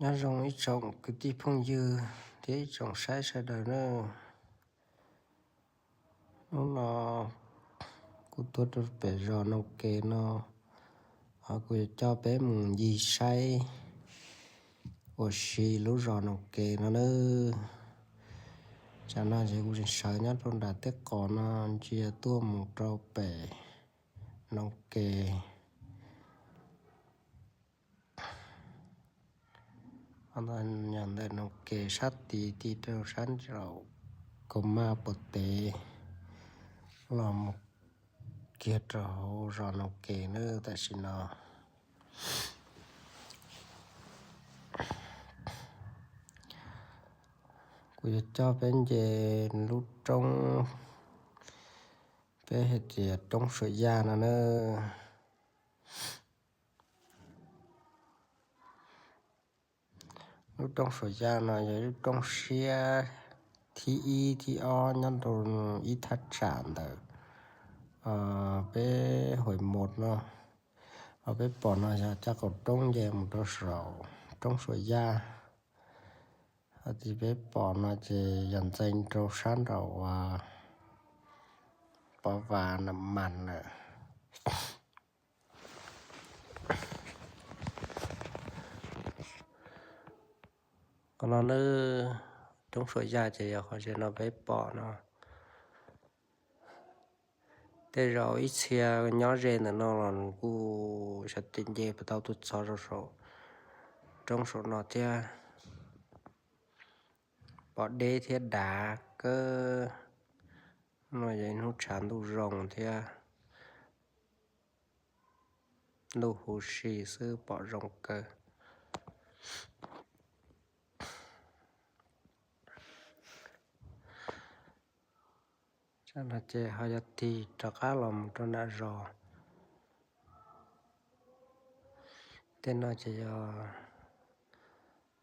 Nyob zoo ib tsoom kwv tij phooj ywg thiab ib tsoom saib sawv daws na. Hnub no kuv tuaj rau pem zos Noog Kes no, ho kuv yuav coj peb mus ncig saib ua si lub zos Noog Kes no nawb. Tsam no ces kuv tseem sawv nyob rau nram tej qos no ntsia tuaj mus rau pem Noog Kes. Nyob ntawm Noog Kes sab tid ti rau sab nraum Kaus Maj Puas Tev los mus kiag rau hauv zos Noog Kes nawb tam sim no. Kuv yuav coj peb nce lub roob, peb hais tias roob Suam Yaj no na. Lub roob Suam Yaj no yog lub roob siab thib ib thib ob nyob rau ib thaj tsam ntawm peb Huaim Mos no. Ho peb pom no yog caj qaum roob nce mus rau saum roob Suam Yaj. Ho tis peb pom no ces yog ntxeev rau sab nraum uas Pov Vas Nam Mas lawm. Qhov no nawb, roob Suam Yaj ces yog qhov ze no peb pom no. Tej zaum ib txhia nyob ze ntawm no los nws kuj xyov tias nce puas tau tuaj txog rau saum roob saum no thiab. Pom deb thiab dav kawg. No yog ib hnub tshav ntuj zoo thiab, ntuj huv si xwb pom zoo kawg. Tsam no ces ho yog tig rov qab los mus rau nram zos. Tej no ces yog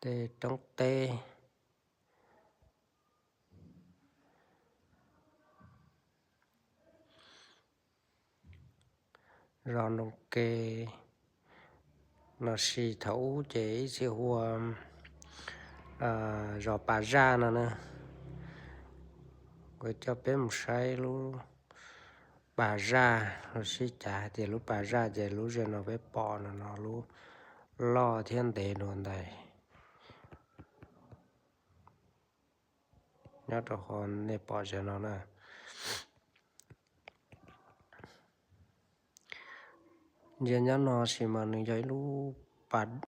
tej roob teb. Zos Noog Kes los sis thaum ub ces ib txhia hu ua zos Pas Zaj no na. Kuv coj peb mus saib lub Pas Zaj los sis cas hais tias lub Pas Zaj ces lub ze no peb pom no no lub loj thiab ntev dua ntais. Nyob rau qhov nej pom ze no na. Ntsia nyob no sis mas nws yog ib lub pas